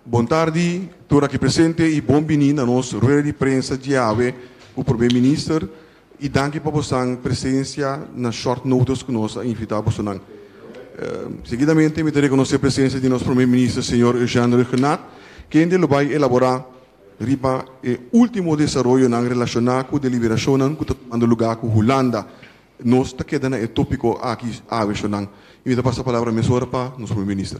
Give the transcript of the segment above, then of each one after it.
Bon tardi tur aki presente i bon bini na nos rueda di prensa djawe ku Prome Minister i danki pa bosan presensia na short notice ku nos a invita bosonan. Seguidamente mi ta rekonosé presensia di nos Prome Minister señor Eugène Rhuggenaath kende lo bai elaborá riba e último desaroyonan relashoná ku deliberashonnan ku ta tumando lugá ku Hulanda. Nos ta keda na e tópiko aki awe shonnan i mi ta pasa palabra mesora pa nos Prome Minister.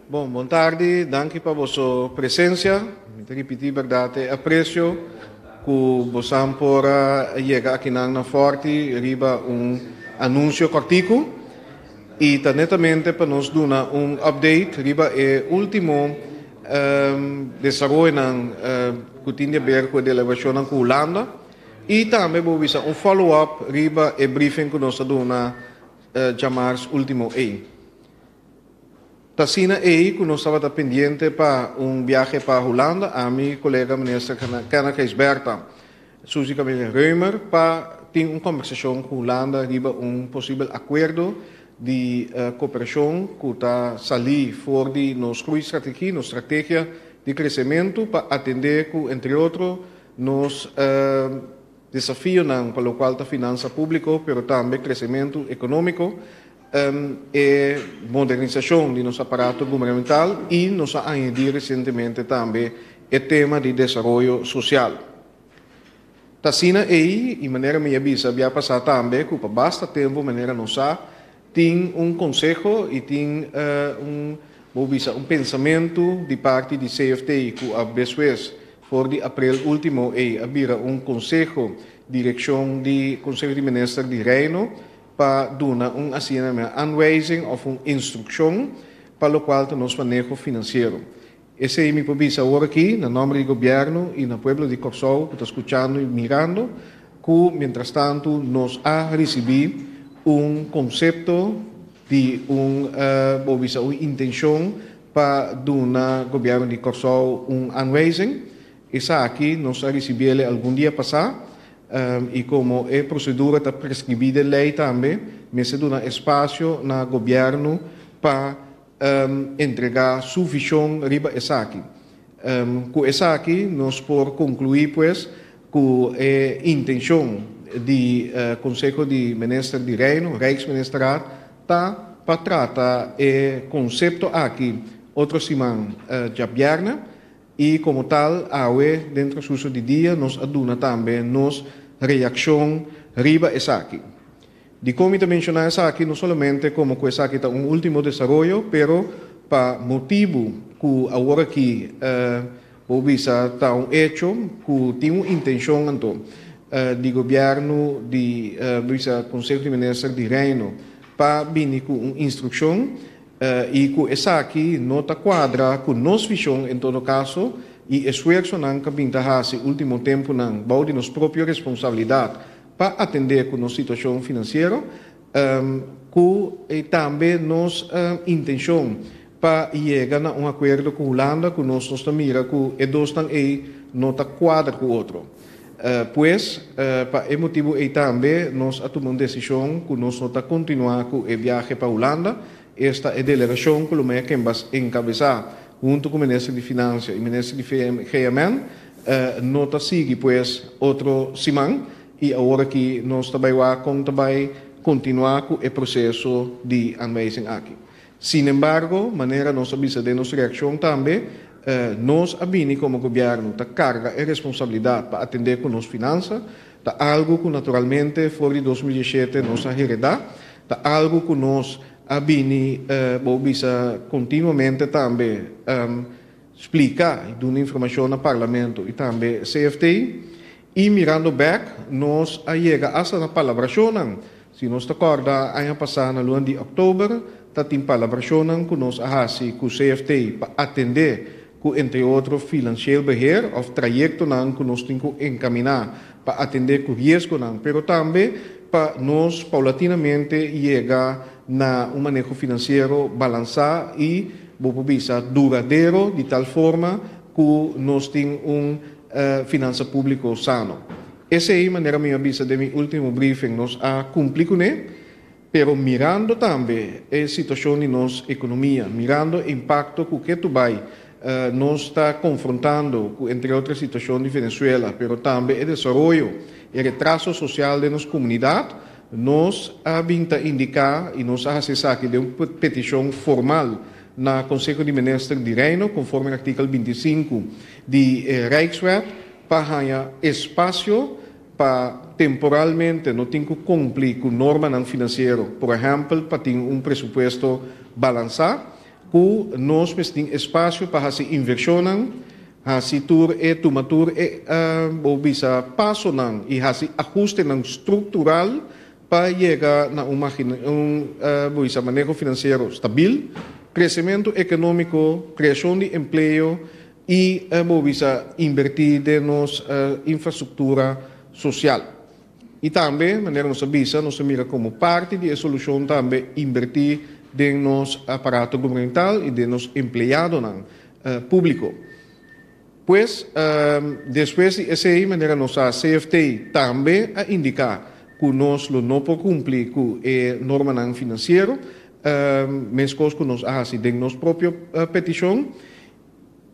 Bon, bon tardi, danki pa boso presencia. Mi ta ripiti berdad e aprecio cu bosan por a yega akinan na Forti riba un anuncio cortico y ta netamente pa nos duna un update riba e ultimo desaroyonan cu tin di haber cu e delegacionnan cu Hulanda y tambe bo bisa un follow up riba e briefing cu nos a duna djamars ultimo ey. Ta asina ey cu nos tabata pendiente pa un biahe pa Hulanda, ami, colega Minister Kenneth Gijsbertha, Suzy Camelia Römer, pa tin un combersacion cu Hulanda riba un posibel acuerdo di cooperacion cu ta sali for di nos groeistrategie, nos strategia di crecemento pa atende cu entre otro nos Desafionan pa lokual ta finansa públiko pero tambe kresementu ekonómiko, e modernisashon di nos aparato gubernamental i nos a añadí resientemente tambe e tema di desaroyo sosial. Ta asina ei, i manera mi a bisa bia pasá tambe ku pa basta tempu manera nos sa tin un konseho i tin un bo bisa un pensamentu di parti di CFT ku a despues For di aprel ultimo ei a bira un konseho direkshon di Konseho di Minister di Reino pa duna un asina mea aanwijzing òf un instrukshon pa lokual ta nos maneho finansiero. Esei mi por bisa awor aki na nòmber di gobièrnu i na pueblo di Kòrsou ku ta skuchando i mirando ku mientrastantu nos a risibí un konsepto di un bo bisa un intenshon Pa duna Gobièrnu di Kòrsou un aanwijzing. Esaki nos a risibiele algun dia pasá i komo e prosedura ta preskribí den lei tambe, mester duna espasio na Gobièrnu pa entregá su vishon riba esaki. Ku esaki nos por konkluí pues ku e intenshon di Konseho di Minister di Reino, Rijksministerraad, Ta pa trata e konsepto aki otro siman djabièrnè i komo tal awe den transkurso di dia nos a duna tambe nos reakshon riba esaki. Dikon mi ta menshoná esaki? No solamente komo ku esaki ta un último desaroyo pero pa motibu ku awor aki Bo bisa ta un echo ku tin un intenshon anto di gobièrnu di bo bisa Konseho di Minister di Reino pa bini ku un instrukshon i ku esaki no ta kuadra ku nos vishon en todo kaso i esfuersonan ku a bin ta hasi último tempunan bou di nos propio responsabilidat pa atendé ku nos situashon finansiero ku tambe nos intenshon pa yega na un akuerdo ku Hulanda ku nos nos ta mira ku e dosnan ei no ta kuadra ku otro. Pues, pa e motibu ei tambe nos a tuma un desishon ku nos no ta kontinuá ku e biahe pa Hulanda, esta e delegashon ku lo mei a enkabesá huntu ku Minister di Finansia i Minister di GMN no ta sigui pues otro siman i awor aki nos ta bai wak kon ta bai kontinuá ku e proseso di aanwijzing aki. Sinembargo, manera nos a bisa den nos reakshon tambe, nos a bini komo gobièrnu ta karga e responsabilidat pa atendé ku nos finansa. Ta algu ku naturalmente for di 2017 nos a heredá. Ta algu ku nos a bini, bo bisa, kontinuamente tambe splika i duna informashon na Parlamento i tambe CFT. I mirando bèk, nos a yega asta na palabrashonnan. Si nos ta kòrda, aña pasá na luna di òktober ta tin palabrashonnan ku nos a hasi ku CFT pa atendé ku entre otro financieel beheer òf trayektonan ku nos tin ku enkaminá pa atendé ku riesgonan, pero tambe pa nos paulatinamente yega na un maneho finansiero balansá i, bo por bisa, duradero di tal forma ku nos tin un finansa públiko sano. Esei, manera mi a bisa den mi último briefing, nos a kumpli kuné, Pero mirando tambe e situashon di nos ekonomia, mirando e impakto ku ketu bai nos ta konfrontando ku entre otro e situashon di Venezuela, pero tambe e desaroyo, e retraso sosial den nos komunidat, nos a bin ta indiká i nos a hasi esaki den un petishon formal na Konseho di Minister di Reino konforme artikel 25 di e Rijkswet pa haña espasio pa temporalmente no tin ku kumpli ku normanan finansiero, por ehèmpel pa tin un presupuesto balansá, ku nos mester tin espasio pa hasi invershonnan, hasi tur e tuma tur e bo bisa pasonan i hasi ahustenan struktural pa yega na un un bo bisa maneho finansiero stabil, kresementu ekonómiko, kreashon di empleo i bo bisa inbertí den nos infrastruktura sosial. I tambe, manera nos a bisa, nos a mira komo parti di e solushon tambe inbertí den nos aparato gubernamental i den nos empleadonan públiko. Pues, despues di esei, manera nos sa, CFT tambe a indiká ku nos lo no por kumpli ku e normanan finansiero, meskos ku nos a hasi den nos propio petishon.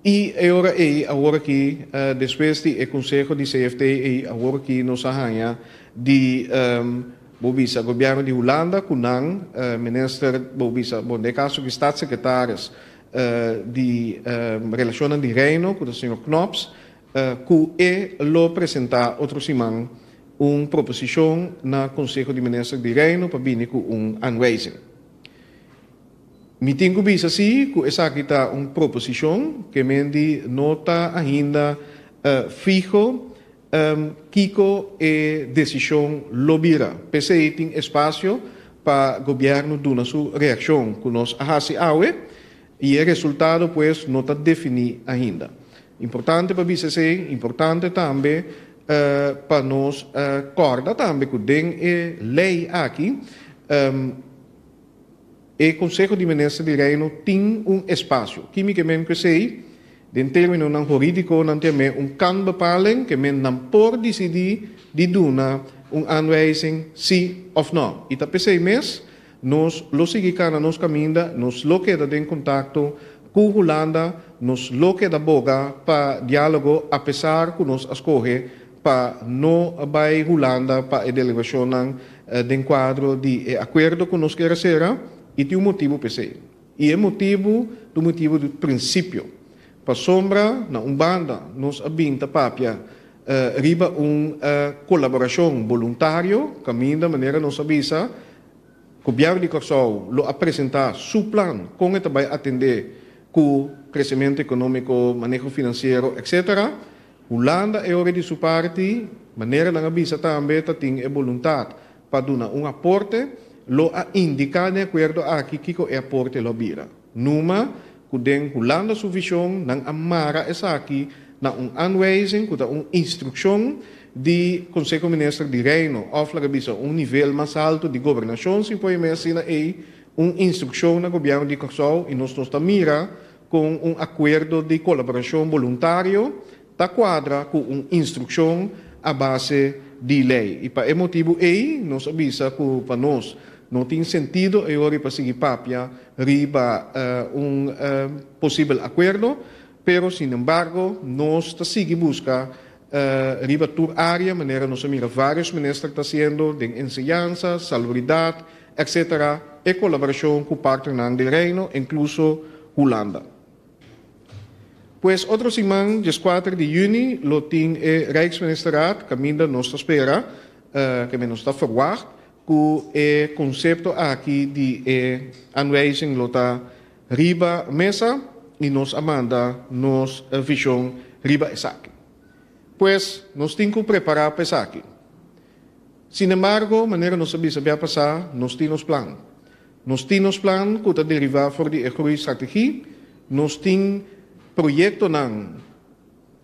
I e ora ei, awor aki, despues di e konseho di CFT ei, awor aki nos a haña di, bo bisa, gobièrnu di Hulanda ku nan minister, bo bisa, bon, den e kaso aki staatssecretaris di Relashonnan di Reino, ku ta señor Knops, ku e lo presentá otro siman un proposishon na Konseho di Minister di Reino pa bini ku un aanwijzing. Mi tin ku bisa si ku esaki ta un proposishon ke men di no ta ainda fiho kiko e desishon lo bira. P'esei tin espasio pa gobièrnu duna su reakshon ku nos a hasi awe i e resultado pues no ta definí ainda. Importante pa bisa esei, importante tambe pa nos kòrda tambe ku den e lei aki, E Konseho di Minister di Reino tin un espasio. Kimi ke men ku esei? Den terminonan hurídiko nan tin me un kan-bepaling ke men nan por disidí di duna un aanwijzing sí òf nò. I ta p'esei mes nos lo sigui kana nos kaminda, nos lo keda den kontakto ku Hulanda, nos lo keda boga pa diálogo apesar ku nos a skohe pa no bai Hulanda pa e delegacionnan den cuadro di e acuerdo cu nos kier a cera y tin un motibo p'esey. Y e motibo ta un motibo di principio. Pasobra na un banda nos a bin ta papia riba un colaboracion boluntario caminda manera nos a bisa Gobierno di Corsou lo a presenta su plan con e ta bai atende cu crecemento economico, maneho financiero etc. Hulanda e ora di su parti, manera nan a bisa tambe ta tin e boluntat pa duna un aporte, lo a indiká den akuerdo aki kiko e aporte lo a bira. Numa ku den Hulanda su vishon nan a mara esaki na un aanwijzing ku ta un instrukshon di Konseho Minister di Reino òf laga bisa un nivel mas altu di gobernashon si por yam'é asina ei, un instrukshon na gobièrnu di Kòrsou i nos nos ta mira Kon un akuerdo di kolaborashon boluntario ta kuadra ku un instrukshon a base di lei? I pa e motibu ei nos a bisa ku pa nos no tin sentido e ora pa sigui papia riba un posibel akuerdo, pero sinembargo nos ta sigui buska riba tur área manera nos a mira vários minister ta hasiendo den enseñansa, salubridat, etc. E kolaborashon ku partnernan den Reino, inkluso Hulanda. Pues otro siman, 14 di yüni, lo tin e Rijksministerraad kaminda nos ta spera, kaminda nos ta ferwagt ku e konsepto aki di e aanwijzing lo ta riba mesa i nos a manda nos vishon riba esaki. Pues nos tin ku prepará pa esaki. Sinembargo, manera nos a bisa bia pasá, nos tin nos plan. Nos tin nos plan ku ta derivá for di e groeistrategie, nos tin proyektonan,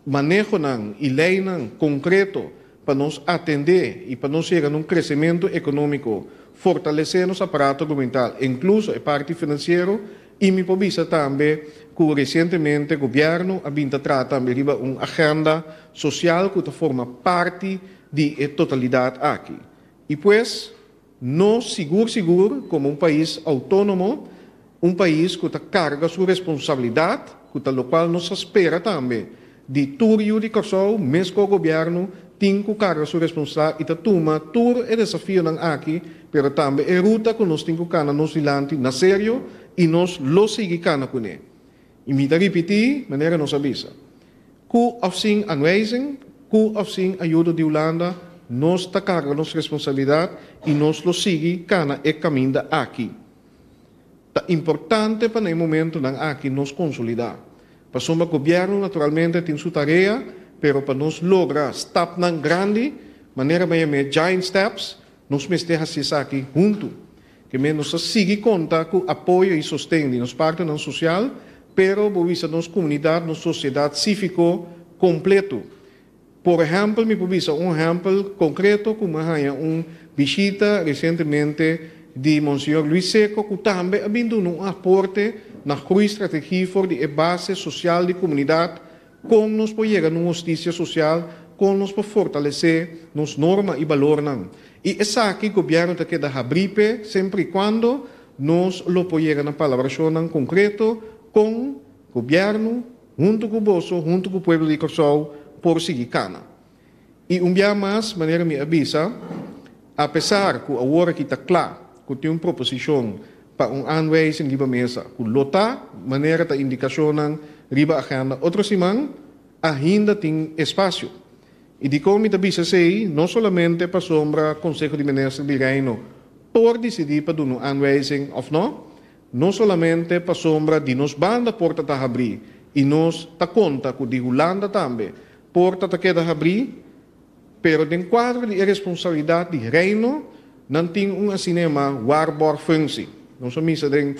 manehonan i leinan konkreto pa nos atendé i pa nos yega na un kresementu ekonómiko, fortalesé nos aparato gubernamental, inkluso e parti finansiero, i mi por bisa tambe ku resientemente gobièrnu a bin ta traha tambe riba un agenda sosial ku ta forma parti di e totalidat aki. I pues. Nos sigur sigur komo un pais outónomo, un pais ku ta karga su responsabilidat, ku ta lokual nos a spera tambe di tur yu di Kòrsou, meskos gobièrnu tin ku karga su responsabilidat i ta tuma tur e desafionan aki, pero tambe e ruta ku nos tin ku kana nos dilanti na serio i nos lo sigui kana kuné. I mi ta ripití manera nos a bisa, ku òf sin aanwijzing, ku òf sin ayudo di Hulanda, nos ta karga nos responsabilidat i nos lo sigui kana e kaminda aki. Ta importante pa na e momentunan aki nos konsolidá, pasobra gobièrnu naturalmente tin su tarea, pero pa nos logra stapnan grandi, manera mi a yam'é giant steps, nos mester hasi esaki huntu. Ke men nos ta sigui konta ku apoyo i sosten di nos partnernan sosial, pero bo bisa nos komunidat, nos sosiedat síviko kompleto. Por ehèmpel, mi por bisa un ehèmpel konkreto ku mi a haña un bishita resientemente di Monseñor Luis Seco ku tambe a bin duna un aporte na groeistrategie for di e base sosial di komunidat, kon nos por yega na un hustisia sosial, kon nos por fortalesé nos norma i balornan. I esaki gobièrnu ta keda habrí p'e semper i kuando nos lo por yega na palabrashonnan konkreto kon gobièrnu, Huntu ku boso, huntu ku pueblo di Kòrsou por sigui kana. I un bia mas, manera mi a bisa, apesar ku awor aki ta kla ku tin un proposishon pa un aanwijzing riba mesa ku lo ta manera ta indikashonnan riba agenda otro siman, ainda tin espasio. I dikon mi ta bisa esei? No solamente pasobra Konseho di Minister di Reino por disidí pa duna un aanwijzing òf nò, No solamente pasobra di nos banda porta ta habrí i nos ta konta ku di Hulanda tambe porta ta keda habrí, pero den kuadro di e responsabilidat di Reino nan tin un asina yamá waarborgfunctie. Nos a misa den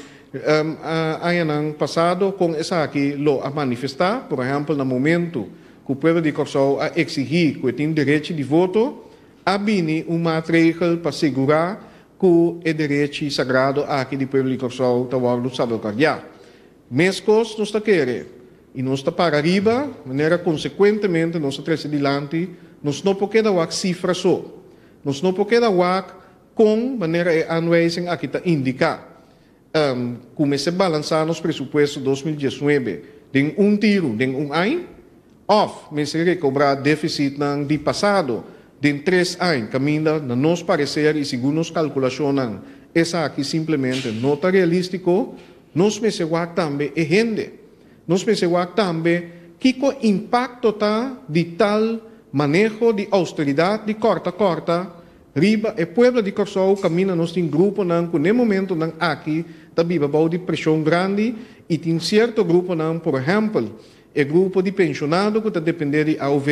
añanan pasado kon esaki lo a manifestá, por ehèmpel na momentu ku pueblo di Kòrsou a eksigí ku e tin derechi di voto, a bini un maatregel pa segurá ku e derechi sagrado aki di pueblo di Kòrsou ta wòrdu salbaguardiá. Meskos nos ta kere i nos ta para riba manera konsekuentemente nos ta trese dilanti, nos no por keda wak sifra so. Nos no por keda wak kon manera e aanwijzing aki ta indiká ku mester balansá nos presupuesto 2019 den un tiru den un añ òf mester rekobrá défisitnan di pasado den tres añ kaminda na nos pareser i segun nos kalkulashonnan esaki simplemente no ta realístiko. Nos mester wak tambe e hende. Nos mester wak tambe kiko impakto ta di tal maneho di ousteridat di kòrta kòrta Riba e pueblo di Kòrsou kaminda nos tin gruponan ku n'e momentonan aki ta biba bou di preshon grandi i tin sierto gruponan, por ehèmpel e grupo di penshonado ku ta dependé di aov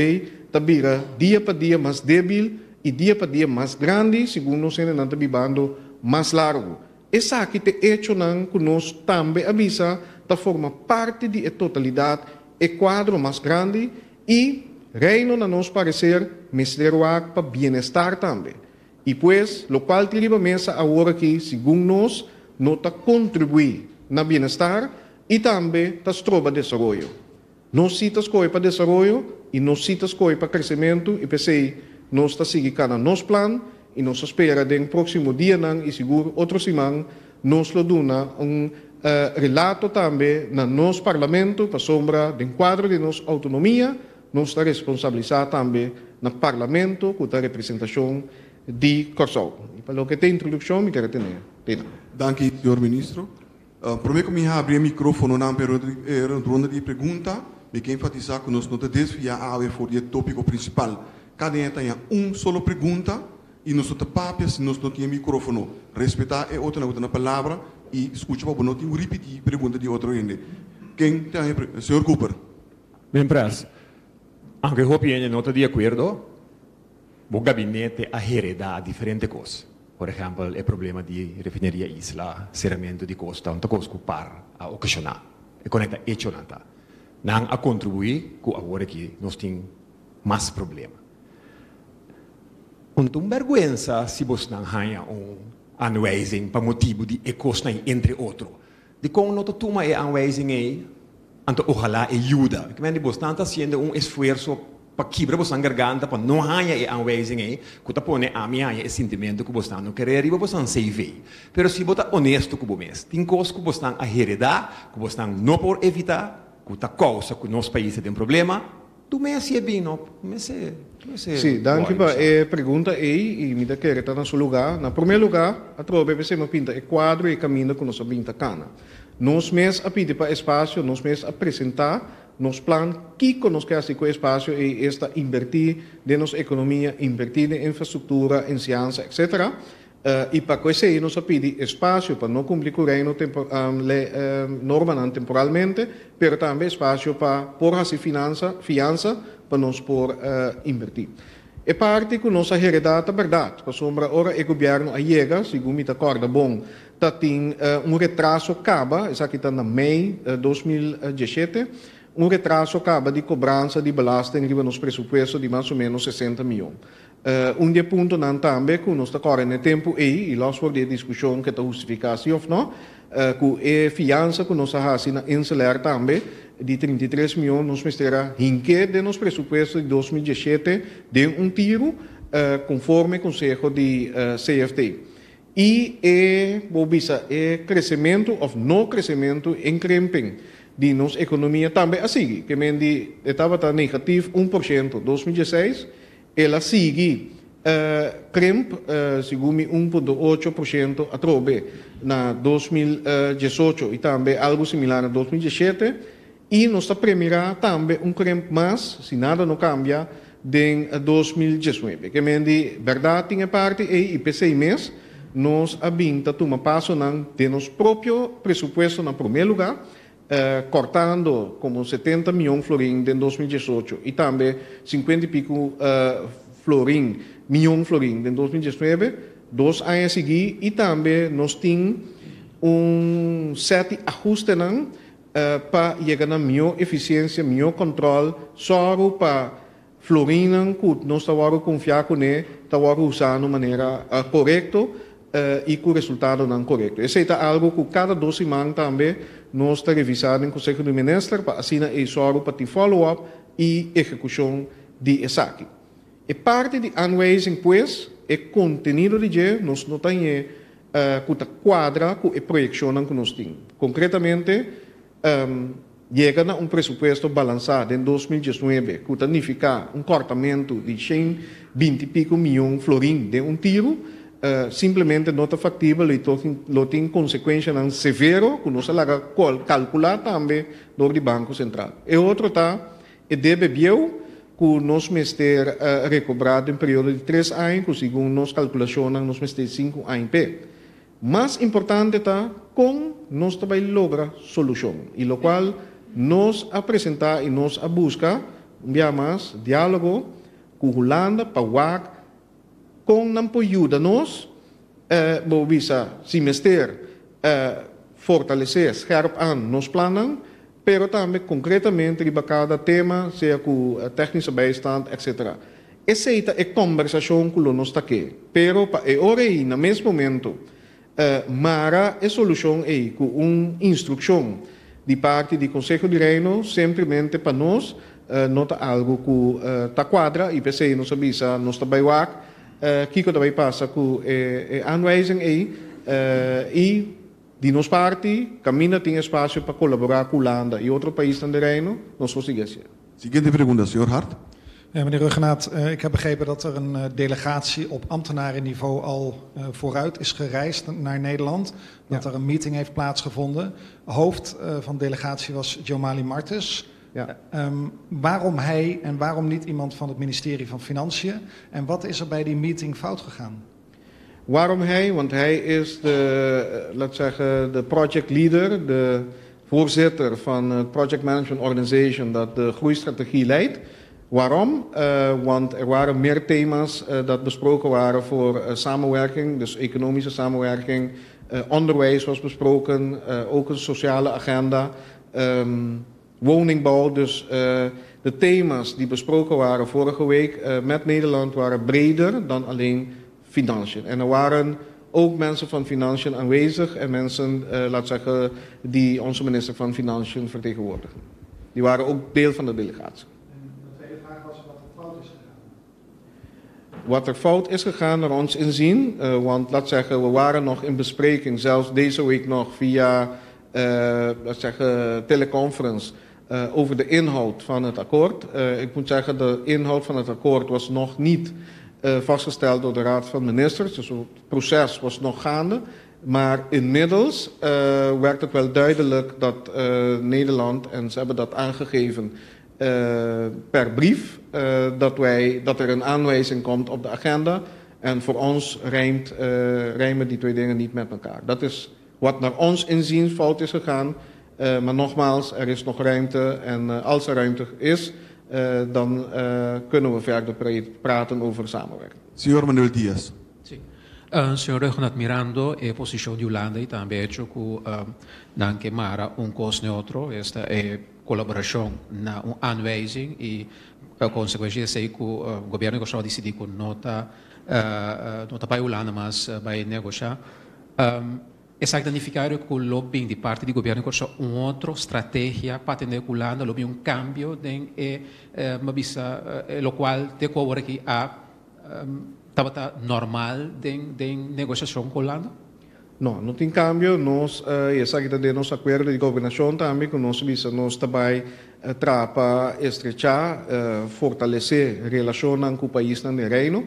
ta bira dia pa dia mas débil i dia pa dia mas grandi segun nos hendenan ta bibando mas largu. Esaki t'e echonan ku nos tambe a bisa ta forma parti di e totalidat, e kuadro mas grandi I Reino na nos parecer mester wak pa bienestar tambe. I pues, locual tin riba mesa awor aki segun nos no ta contribui na bienestar i tambe ta stroba desaroyo. Nos si ta scoge pa desaroyo i nos si ta scoge pa crecemento i p'esey nos ta sigui cana nos plan i nos ta spera den proximo dianan i sigur otro siman nos lo duna un relato tambe na nos Parlamento pasobra den cuadro di nos autonomia nos ta responsabilisa tambe na Parlamento cu ta representacion di Corsou. Y pa loke ta introduccion mi kier a tene pena. Danki señor Ministro. Prome cu mi habri e microfononan pa e ronda di pregunta, mi ke enfatisa cu nos no ta desvia awe for di e topico principal. Cada hende ta haña un solo pregunta i nos no ta papia si nos no tin e microfono. Respeta e otronan cu ta na palabra i scucha pa bo no tin cu ripiti pregunta di otro hende. Ken ta haña pregunta? Señor Cooper. Ben Pres, aunke hopi hende no ta di acuerdo, bo gabinete a hereda diferente cos. Por ehempel, e problema di refineria Isla, ceramento di costa, un ta cos cu par a ocasiona. E conecta hechonan ta. Nan a contribui cu awor aki nos tin mas problema. Un ta un bèrgwensa si bosnan haña un aanwijzing pa motibu di e kosnan ei, entre otro. Dikon no ta tuma e aanwijzing ei? Anto ohalá e yuda. Kimen di bosnan ta hasiendo un esfuerso. pa kibra boso garganta pa no haña e aanwijzing ei ku ta pone ami haña e sentimentu ku boso no kere riba boso CV. Pero si bo ta honesto ku bo mes, tin kos ku boso a heredá, ku boso no por evitá, ku ta kousa ku nos pais tin problema, tu mes e bino, mes mes. Si, danki pa e pregunta ei i mi ta kere ta na su lugá. Na promé lugá, atrobe p'esei mi a pinta e kuadro i e kaminda ku nos a bin ta kana. Nos mes a pidi pa espasio, nos mes a presentá nos plan kiko nos ke hasi ku e espasio ei, esta invertí den nos ekonomia, invertí den infrastruktura, enseñansa, etcetera. I pa ku esei nos a pidi espasio pa no kumpli ku Reino normanan temporalmente, pero tambe espasio pa por hasi finansa, fiansa pa nos por invertí. E parti ku nos a heredá ta bèrdat, pasobra ora e gobièrnu a yega, segun mi ta kòrda bon, ta tin un retraso kaba, esaki ta na mei 2017, un retraso kaba di kobransa di belasting riba nos presupuesto di mas o ménos 60 mion. Un di e puntonan tambe ku nos ta kòrda na e tempu ei, i lòs for di e diskushon ke ta hustifiká si òf nò, ku e fiansa ku nos a hasi na InselAir tambe di 33 mion nos mester a hink'é den nos presupuesto di 2017 den un tiru konforme konseho di CFT. I e, bo bisa, e kresementu òf no kresementu, inkrimping, di nos ekonomia tambe a sigui. Ke men di e tabata negatif 1% 2016, el a sigui krimp segun mi 1.8% atrobe na 2018 i tambe algu similar na 2017. I nos ta premirá tambe un krimp mas, si nada no kambia, den 2019. Ke men di bèrdat tin e parti ei i p'esei mes nos a bin ta tuma pasonan den nos propio presupuesto na promé lugá, kòrtando komo 70 mion florin den 2018 i tambe 50 i piku florin, mion florin den 2019, 2 aña siguí, i tambe nos tin un sèt di ahustenan pa yega na mihó efisiensia, mihó kòntròl, sòru pa florinnan ku nos ta wòrdu konfiá kuné ta wòrdu usá na manera korekto i ku resultadonan korekto. Esei ta algu ku kada 2 siman tambe nos ta revisá den Konseho di Minister pa asina ei sòru pa tin follow-up i ehekushon di esaki. E parti di aanwijzing pues, e kontenido di dje, nos no ta ku ta kuadra ku e proyekshonnan ku nos tin. Konkretamente, yega na un presupuesto balansá den 2019 ku ta nifiká un kòrtamentu di 120 piku mion florin den un tiru, simplemente no ta faktibel i lo tin konsekuensianan severo ku nos a laga kalkulá tambe dor di Banko Sentral. E otro ta e debe bieu ku nos mester rekobrá den periodo di 3 aña, ku segun nos kalkulashonnan nos mester 5 aña p'e. Mas importante ta kon nos ta bai logra solushon. I lokual nos a presentá i nos a buska, un bia mas, diálogo ku Hulanda pa wak kon nan por yuda nos, bo bisa, si mester fortalesé, scherp aan nos plannan, pero tambe konkretamente riba kada tema, sea ku technische bijstand, etc. Esei ta e kombersashon ku lo nos ta ke. Pero pa e ora ei, na mes momento, mara e solushon ei ku un instrukshon di parti di Konseho di Reino, simplemente pa nos no ta algu ku ta kuadra i p'esei nos a bisa nos ta bai wak kiko ta bai pasa ku e aanwijzing ei i di nos parti kaminda tin espasio pa kolaborá ku Hulanda i otro paisnan di Reino, nos lo sigui hasié. Siguiente pregunta, señor Hart. Ja, meneer Rhuggenaath, ik heb begrepen dat er een delegatie op ambtenarenniveau al vooruit is gereisd naar Nederland. Dat er een meeting heeft plaatsgevonden. Hoofd van de delegatie was Jomali Martis. Ja. Waarom hij en waarom niet iemand van het ministerie van Financiën? En wat is er bij die meeting fout gegaan? Waarom hij? Want hij is de, laat zeggen, de project leader, de voorzitter van het Project Management Organization dat de groeistrategie leidt. Waarom? Want er waren meer thema's dat besproken waren voor samenwerking, dus economische samenwerking. Onderwijs was besproken, ook een sociale agenda, woningbouw. Dus de thema's die besproken waren vorige week met Nederland waren breder dan alleen financiën. En er waren ook mensen van financiën aanwezig en mensen, laat zeggen, die onze minister van Financiën vertegenwoordigen. Die waren ook deel van de delegatie. En de tweede vraag was wat Wat er fout is gegaan naar ons inzien, want laat zeggen, we waren nog in bespreking, zelfs deze week nog via, laat zeggen, teleconference, over de inhoud van het akkoord. Ik moet zeggen, de inhoud van het akkoord was nog niet vastgesteld door de Raad van Ministers, dus het proces was nog gaande. Maar inmiddels werd het wel duidelijk dat Nederland, en ze hebben dat aangegeven per brief, dat er een aanwijzing komt op de agenda. En voor ons rijmen die twee dingen niet met elkaar. Dat is wat naar ons inzien fout is gegaan. Maar nogmaals, er is nog ruimte en als er ruimte is, dan kunnen we verder praten over samenwerking. Señor Manuel Diaz. Si. Señor Rhuggenaath, mirando e posishon di Hulanda i tambe hecho ku nan ke mara un kos n'e otro, esta e kolaborashon na un aanwijzing i konsekuensia di esei ku gobièrnu di Kòrsou a disidí ku no ta bai Hulanda mas bai negoshá. Esaki ta nifiká ku lo bin di parti di gobièrnu di Kòrsou un otro strategia pa atendé ku Hulanda, lo bin un kambio den e bisa lokual te ku awor aki a tabata normal den negoshashon ku Hulanda? No, no tin kambio. Nos, esaki ta den nos akuerdo di gobernashon tambe, ku nos bisa nos ta bai traha pa estrechá, fortalesé relashonnan ku paisnan den Reino.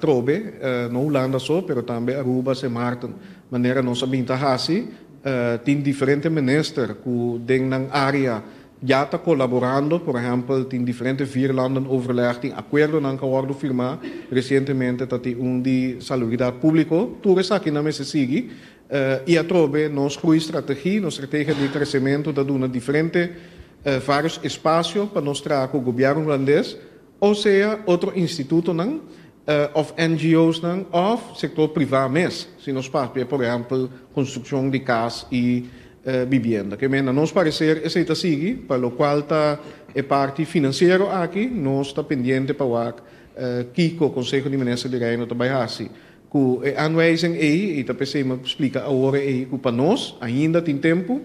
Trobe, no Hulanda so, pero tambe Aruba, Sint Maarten. Manera nos a bin ta hasi, tin diferente minister ku den nan área ya ta kolaborando. Por ehèmpel, tin diferente vierlandenoverleg, tin akuerdonan ku a wòrdu firmá resientemente, ta tin un di salubridat públiko. Tur esakinan mester sigui. I atrobe nos groeistrategie, nos strategia di kresementu ta duna diferente vários espasio pa nos traha ku gobièrnu hulandes, o sea otro institutonan òf NGOsnan òf sektor privá mes, si nos papia por ehèmpel konstrukshon di kas i bibienda. Ke men, na nos pareser esei ta sigui. Pa lokual ta e parti finansiero aki, nos ta pendiente pa wak kiko Konseho di Minister di Reino ta bai hasi ku e aanwijzing ei, i ta p'esei mi a splika awor ei ku pa nos ainda tin tempu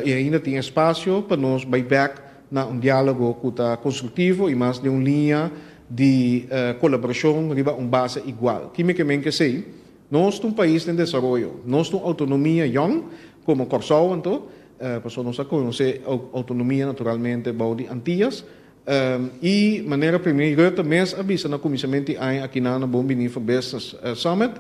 i ainda tin espasio pa nos bai bèk na un diálogo ku ta konstruktivo i mas den un liña di kolaborashon riba un base igual. Ki mi ke men ku esei? Nos ta un pais den desaroyo, nos ta un outonomia yòn komo Kòrsou anto, pasobra nos a konosé outonomia naturalmente bou di Antias, i manera Premier Rutte mes a bisa na kuminsamentu di aña akinan na Bon Biní for Business Summit,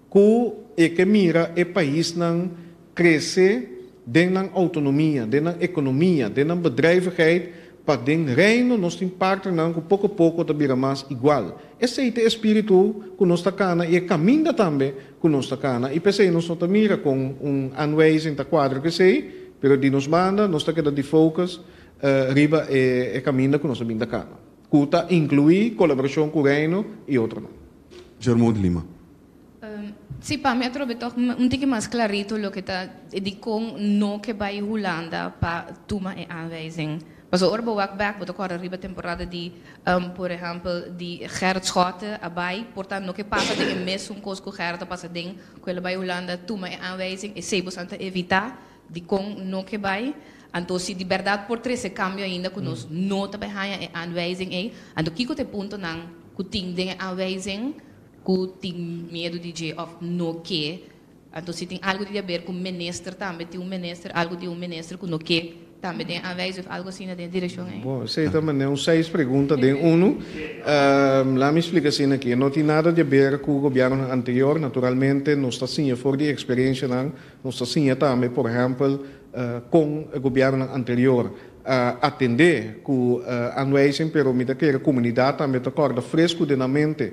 ku e ke mira e paisnan krese den nan outonomia, den nan ekonomia, den nan bedrijvigheid, pa den Reino nos tin partnernan ku poko poko ta bira mas igual. Esei ta e espíritu ku nos ta kana i e kaminda tambe ku nos ta kana. I p'esei nos no ta mira kon un aanwijzing ta kuadra ku esei, pero di nos banda nos ta keda di focus riba e kaminda ku nos a bin ta kana, ku ta inkluí kolaborashon ku Reino i otronan. Germond Lima. Si, pa mi atrobe toch un tiki mas klarito loke ta dikon no ke bai Hulanda pa tuma e aanwijzing. Paso ora bo wak bek, bo ta kòrda riba temporada di, por ehèmpel, di Gerrit Schotte a bai, por ta no ke pasa den e mesun kos ku Gerrit a pasa den, ku el a bai Hulanda tuma e aanwijzing, esei bo san ta evitá dikon no ke bai. Anto si di bèrdat por trese kambio ainda ku nos no ta bai haña e aanwijzing ei, anto kiko ta e puntonan ku tin den e aanwijzing ku tin miedu di dje òf no ke? Anto si tin algu di haber ku minister tambe, tin un minister, algu di un minister ku no ke tambe den aanwijzing òf algu asina den e direkshon ei? Bon, esei ta manera un seis pregunta den unu. Laat mi splika asina aki. No tin nada di haber ku gobièrnunan anterior. Naturalmente nos ta siña for di eksperensianan. Nos ta siña tambe, por ehèmpel, kon e gobièrnunan anterior a atendé ku aanwijzing, pero mi ta kere komunidat tambe ta kòrda fresku den nan mente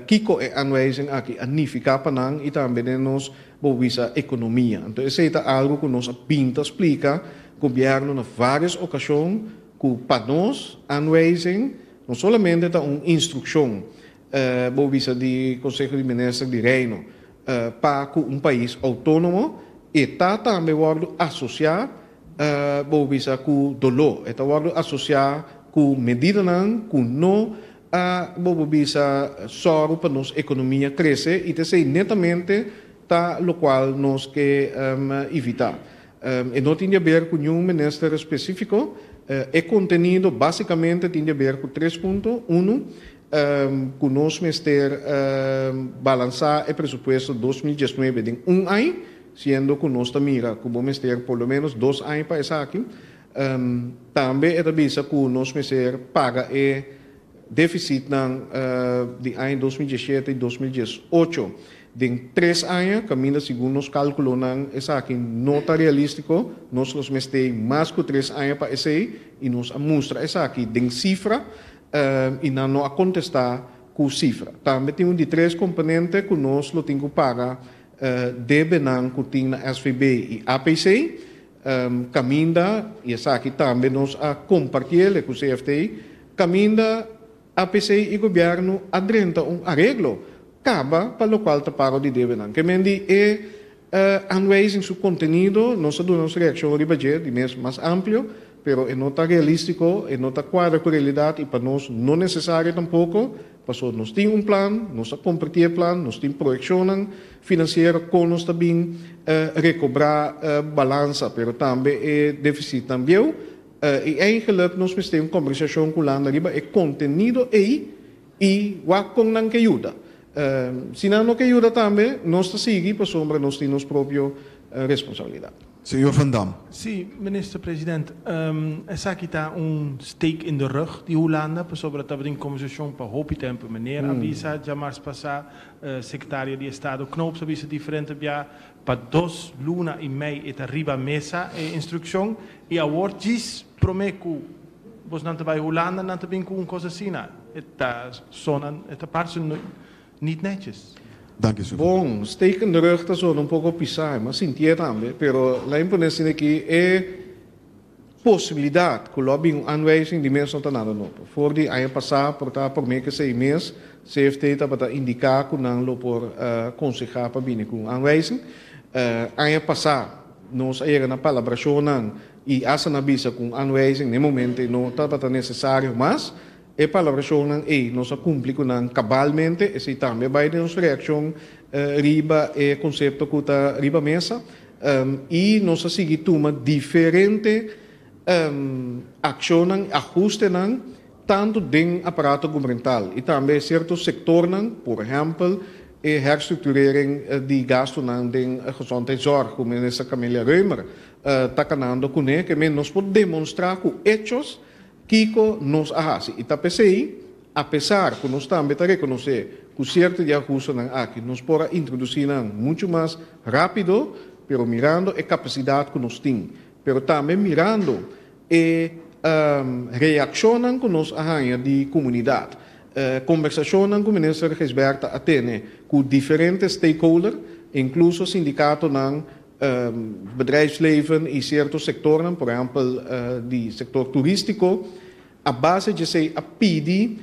kiko e aanwijzing aki a nifiká pa nan i tambe den nos bo bisa ekonomia. Anto esei ta algu ku nos a bin ta splika gobièrnu na vários okashon ku pa nos aanwijzing no solamente ta un instrukshon bo bisa di Konseho di Minister di Reino pa ku un pais outónomo, e ta tambe wòrdu asosiá bo bisa ku doló, e ta wòrdu asosiá ku medidanan ku no a bo bisa sòru pa nos ekonomia krese i ta esei netamente ta lokual nos ke evitá. E no tin di aber ku niun minister spesífiko, e kontenido básikamente tin di aber ku tres punto. Unu, Ku nos mester balansá e presupuesto 2019 den un aña, siendo ku nos ta mira ku bo mester por lo ménos 2 aña pa esaki. Tambe e ta bisa ku nos mester paga e défisitnan di aña 2017 i 2018 den 3 aña, kaminda segun nos kálkulonan esaki no ta realístiko, nos los mester mas ku 3 aña pa esei i nos a mustra esaki den sifra. I nan no a kontestá ku sifra. Tambe tin un di tres komponente ku nos lo tin ku paga debenan ku tin na SVB i APC, kaminda, i esaki tambe nos a kompartiel ku CFT, kaminda APC i gobièrnu a drenta un areglo kaba pa lokual ta pago di debenan. Ke men di e aanwijzing su kontenido nos a duna nos reakshon riba dje di mes mas amplio, pero e no ta realístiko, e no ta kuadra ku realidat i pa nos no nesesario tampoko, pasobra nos tin un plan, nos a kompartí e plan, nos tin proyekshonnan finansiero kon nos ta bin rekobrá balansa, pero tambe e defisitnan bieu. I eigenlik nos mester un kombersashon ku Hulanda riba e kontenido ei i wak kon nan ke yuda. Si nan no ke yuda tambe, nos ta sigui pasobra nos tin nos propio responsabilidat. Señor Van Dam. Sí, Minister President, esaki ta un steek in de rug di Hulanda pasobra tabatin kombersashon pa hopi tempu. Meneer a bisa djamars pasá, Sekretario di Estado Knoops a bisa diferente bia, pa 2 luna i mei e ta riba mesa e instrukshon i awor djis promé ku bosnan ta bai Hulanda nan ta bin ku un kos asina. E ta sona, e ta parse niet netjes. Danki, señor. Bon, steek in de rug ta sona un poko pisá, mi a sintié tambe, pero laat mi pone asina aki, e posibilidat ku lo a bin un aanwijzing di mes no ta nada nobo. For di aña pasá, por ta promé ku esei mes, CFT tabata indiká ku nan lo por konsehá pa bini ku un aanwijzing. Aña pasá nos a yega na palabrashonnan i asta nan a bisa ku un aanwijzing na e momento ei no tabata nesesario mas. E palabrashonnan ei nos a kumpli ku nan kabalmente, esei tambe a bai den nos reakshon riba e konsepto ku ta riba mesa. I nos a sigui tuma diferente akshonnan, ahustenan, tantu den aparato gubernamental i tambe sierto sektornan, por ehèmpel e herstructurering di gastunan den gezondheidszorg ku Minister Camelia Römer ta kanando kuné, ke men nos por demonstrá ku echos kiko nos a hasi. I ta p'esei, apesar ku nos tambe ta rekonosé ku sierto di ahustenan aki nos por a introdusí nan muchu mas rápido, pero mirando e kapasidat ku nos tin, pero tambe mirando e reakshonnan ku nos a haña di komunidat, kombersashonnan ku Minister Gijsbertha a tene ku diferente stakeholder, inkluso sindikatonan, bedrijfsleven i sierto sektornan, por ehèmpel di sektor turístiko, a base di esei a pidi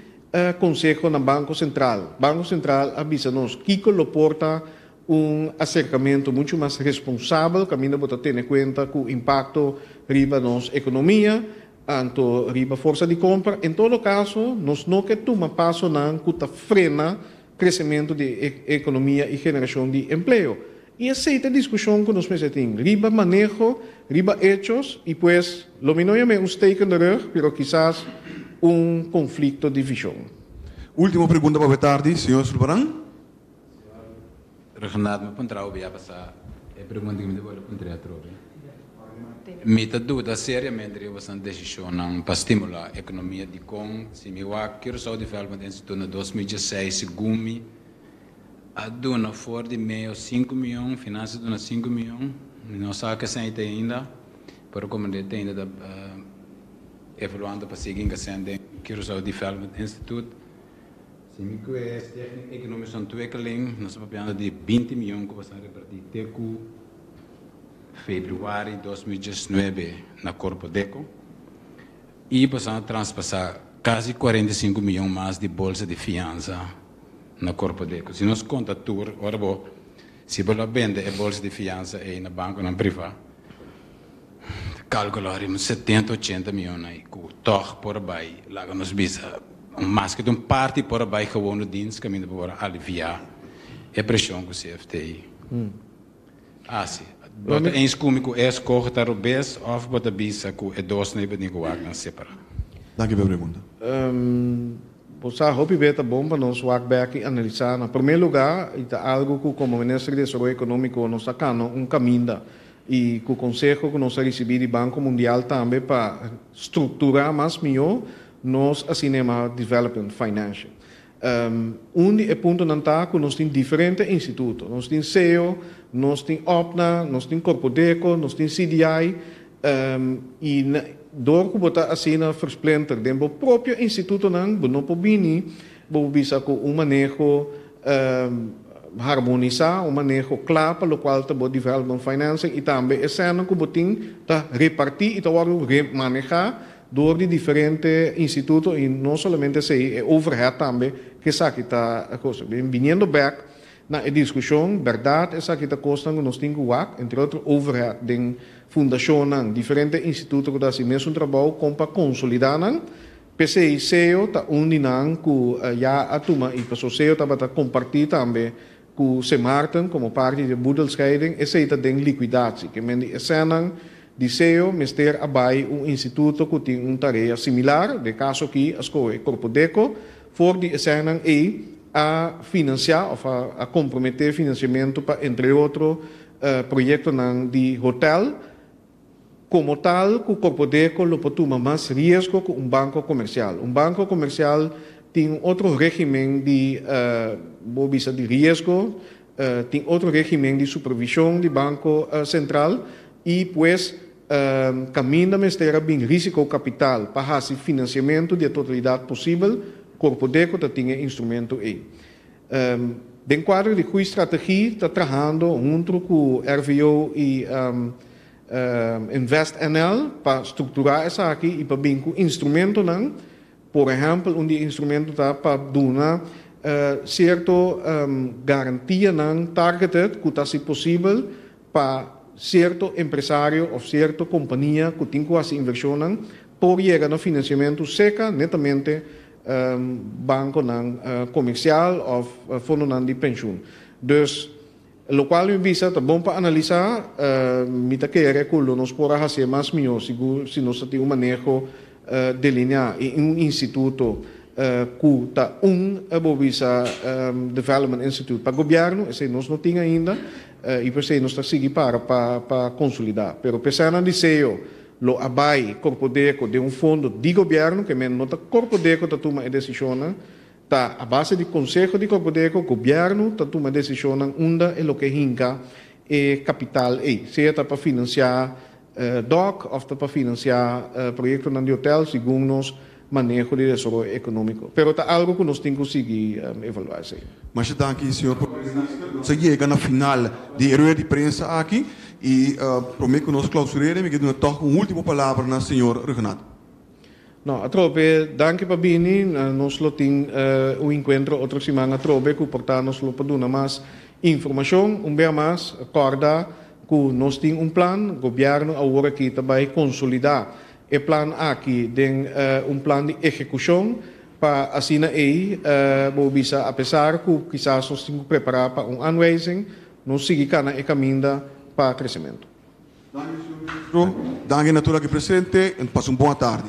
konseho na Banko Sentral. Banko Sentral a bisa nos kiko lo por ta un aserkamentu muchu mas responsabel kaminda bo ta tene kuenta ku impakto riba nos ekonomia, anto riba forsa di kompra. En todo kaso, nos no ke tuma pasonan ku ta frena kresementu di e ekonomia i generashon di empleo. I esei ta e diskushon ku nos mester tin riba maneho, riba echos i pues lo mi no yam'é un steek in de rug, pero kisas un konflikto di vishon. Ultimo pregunta pa tardi, señor Sulvaran. Ruggenaath, mi puntra bo bia pasá e pregunta ku mi ta bolbe puntra atrobe. Mi ta duda seriamente riba boso desishonnan pa stimulá ekonomia. Dikon? Si mi wak Curaçao Development Institute na 2016, segun mi a duna for di meo 5 mion, Finansias a duna 5 mion, mi no sa ke esei ta ainda, pero komo ta ainda ta evaluando pa sigui ingasá den Curaçao Development Institute. Si mi kue Stichting Economische Ontwikkeling, nos ta papiando di 20 mion ku a repartí te ku febrüari 2019 na Korpodeko. I a traspasá kasi 45 mion mas di bolsa di fiansa na Korpodeko. Si nos konta tur, ora bo, si bo bende e bolsa di fiansa ei na bankonan privá, kalkulá 70, 80 mion ei ku toch por bai, laga nos bisa, mas ku un parti por bai gewone dienst kaminda por aliviá e preshon ku CFT. Ah, si. Bo ta eens ku mi ku e eskoho ta robes òf bo ta bisa ku e dos no tin ku wak separá? Danki pa e pregunta. Bo sa hopi be ta bon pa nos wak bek i analisá. Na promé lugá i ta algu ku komo Minister di Desaroyo Ekonómiko nos a kana un kaminda i ku konseho ku nos a risibí di Banko Mundial tambe pa strukturá mas mihó nos asina yamá development financial. Un di e puntonan ta ku nos tin diferente instituto. Nos tin SEO, nos tin OPNA, nos tin Korpodeko, nos tin CDI i dor ku bo ta asina versplinter den bo propio institutonan bo no por bini bo por bisa ku un maneho harmonisá, un maneho kla pa lokual ta bo development financing i tambe e sènnan ku bo tin ta repartí i ta wòrdu remanehá dor di diferente instituto i no solamente esei, e overhead tambe ku esaki ta kosa. Biniendo bèk na e diskushon, bèrdat esaki ta kosnan ku nos tin ku wak, entre otro overhead den fundashonnan, diferente instituto ku ta hasi mesun trabou kon pa konsolidá nan. P'esei seo ta un di nan ku ya a tuma i paso seo tabata kompartí tambe ku Sint Maarten komo parti di e boedelscheiding, esei ta den likuidatsi. Ke men di e sènnan di seo mester a bai un instituto ku tin un tarea similar, den kaso aki a skohe Korpodeko, for di e sènnan ei a finansiá òf a komprometé finansiamentu pa entre otro proyektonan di hotèl. Komo tal ku Korpodeko lo por tuma mas riesgo ku un banko komersial. Un banko komersial tin un otro regimen di, bo bisa di riesgo, tin otro regimen di supervishon di Banko Sentral i pues kaminda mester a bin risiko kapital pa hasi finansiamentu di e totalidat posibel, Korpodeko ta tin e instrumento ei. Den kuadro di groeistrategie ta trahando hunto ku RVO i Invest NL pa strukturá esaki i pa bin ku instrumentonan. Por ehèmpel un di e instrumento ta pa duna sierto garantianan targeted ku ta hasi posibel pa sierto empresario òf sierto kompania ku tin ku hasi invershonnan por yega na finansiamentu seka netamente bankonan komersial òf fondonan di penshun. Dus, lokual mi bisa ta bon pa analisá, mi ta kere ku lo nos por a hasié mas mihó sigur si nos ta tin un maneho delineá i un instituto ku ta un bo bisa development institute pa gobièrnu, esei nos no tin ainda i p'esei nos ta sigui para pa konsolidá. Pero p'eseinan di seo Lo a bai Korpodeko den un fondo di gobièrnu, ke men no ta Korpodeko ta tuma e desishonnan, ta a base di konseho di Korpodeko, gobièrnu ta tuma e desishonnan unda e loke hinka e kapital ei, sea ta pa finansiá dòk òf ta pa finansiá proyektonan di hotèl segun nos maneho di desaroyo ekonómiko. Pero ta algu ku nos tin ku sigui evaluá esei. Masha danki señor Prome Minister. Nos a yega na final di e rueda di prensa aki y prome ku nos clausurere mi ke duna tòg un ultimo palabra na señor Rhuggenaath. No, atrobe danki pa bini. Nos lo tin un encuentro otro siman atrobe ku por ta nos lo por duna mas informashon. Un bia mas kòrda ku nos tin un plan. Gobièrnu awor aki ta bai konsolidá E plan aki den un plan di ehekushon pa asina ei bo bisa apesar ku kisas nos tin ku prepará pa un aanwijzing, nos sigui kana e kaminda pa kresementu. Danki señor ministro. Danki na tur aki presente en pasa un bon atardi.